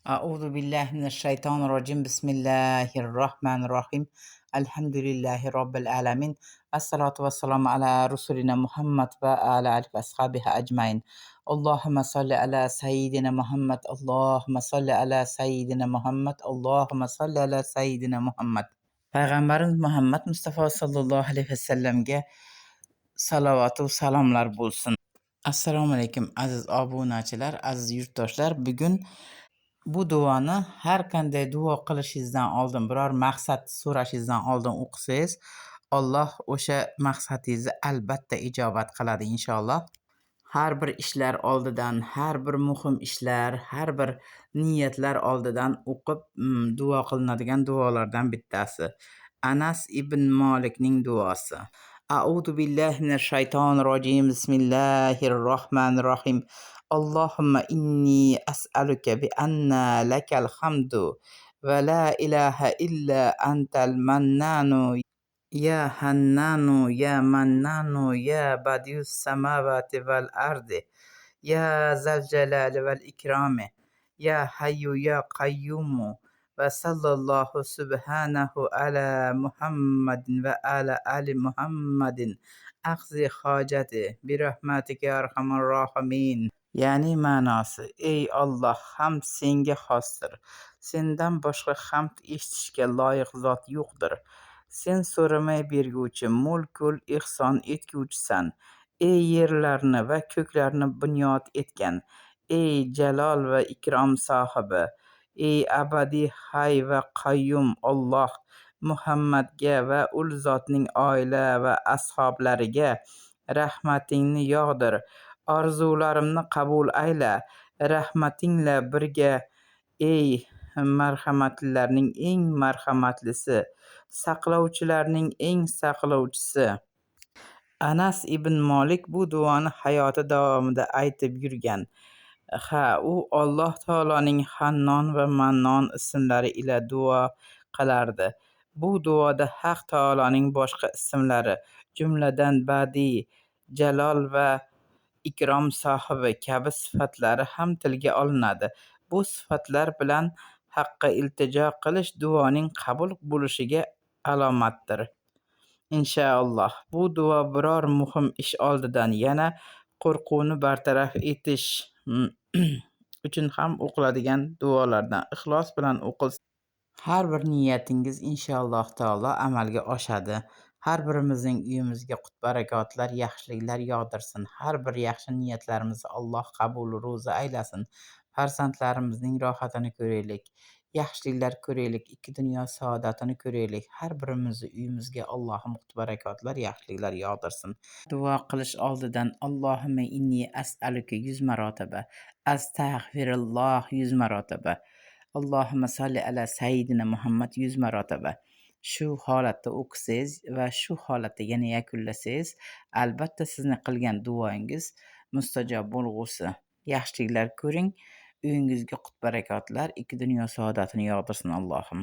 Auzu billahi mineşşeytanirracim. Bismillahirrahmanirrahim. Elhamdülillahi robbil alamin. Esselatu vesselamu ala Resulina Muhammed ve ala alihi ve ashabihi ecmaîn. Allahümme salli ala seyyidina Muhammed. Allahümme salli ala seyyidina Muhammed. Allahümme salli ala seyyidina Muhammed. Payg'ambarimiz Muhammad Mustafa sallallohu alayhi vasallamga salovatu salomlar bo'lsin. Assalomu alaykum, aziz obunachilar, aziz yurtdoshlar. Bugun bu duoni har qanday duo qilishingizdan oldin, biror maqsad so'rashingizdan oldin o'qisangiz, Alloh o'sha maqsadingizni albatta ijobat qiladi inshaalloh. Har bir ishlar oldidan, har bir muhim ishlar, har bir niyatlar oldidan o'qib duo qilinadigan duolardan bittasi. Anas ibn Malikning duosi. A'udhu billahi minash shaytonir rojim. Bismillahir rohmanir rohim. Allohumma inni as'aluka bi anna lakal hamdu va la ilaha illa antal mannanu ya hannanu ya mannanu ya badius samavati val ardi ya zal jalali val ikrami ya hayyu ya qayyumu va sallallohu subhanahu ala Muhammadin va ala ali Muhammadin aqzi hojati bi rahmatika ya arhamar rohimin. Ya'ni ma'nosi: Ey Olloh, hamd senga xosdir. Sendan boshqa hamd eshitishga loyiq zot yo'qdir. Sen so'ramay berguvchi, mo'l-ko'l ehson etguvchisan. Ey yerlarni va ko'klarni bunyod etgan, ey jalol va ikrom sohibi, ey abadiy hay va qayyum Olloh, Muhammadga va ul zotning oila va ashoblariga rahmatingni yog'dir. Orzularimni qabul ayla, rahmatingla birga, ey marhamatlilarning eng marhamatlisi, saqlovchilarning eng saqlovchisi. Anas ibn Molik bu duoni hayoti davomida aytib yurgan. Ha, u Alloh taoloning Hannon va Mannon ismlari ila duo qilardi. Bu duoda Haq taoloning boshqa ismlari, jumladan Badi, Jalol va Ikrom sohibi kabi sifatlari ham tilga olinadi. Bu sifatlar bilan Haqqa iltijo qilish duoning qabul bo'lishiga alomatdir. Inshaalloh, bu duo biror muhim ish oldidan, yana qo'rquvni bartaraf etish uchun ham o'qiladigan duolardan. Ixlos bilan o'qilsa, har bir niyatingiz inshaalloh taolo amalga oshadi. Har birimizning uyimizga qut-barakotlar, yaxshiliklar yog'dirsin. Har bir yaxshi niyatlarimizni Alloh qabul ro'zi aylasin. Farzandlarimizning rohatini ko'raylik, yaxshiliklar ko'raylik, ikki dunyo saodatini ko'raylik. Har birimizni uyimizga Allohim qut-barakotlar, yaxshiliklar yog'dirsin. Duo qilish oldidan Allohumma inni as'aluka 100 marotaba, astag'firulloh 100 marotaba, Allohumma solli ala sayyidina Muhammad 100 marotaba. Shu holatda o'qisangiz va shu holatda yana yakunlasangiz, albatta sizni qilgan duoyingiz mustajob bo'lg'usi. Yaxshiliklar ko'ring, uyingizga qut-barakotlar, ikki dunyo saodatini yog'dirsin Allohim.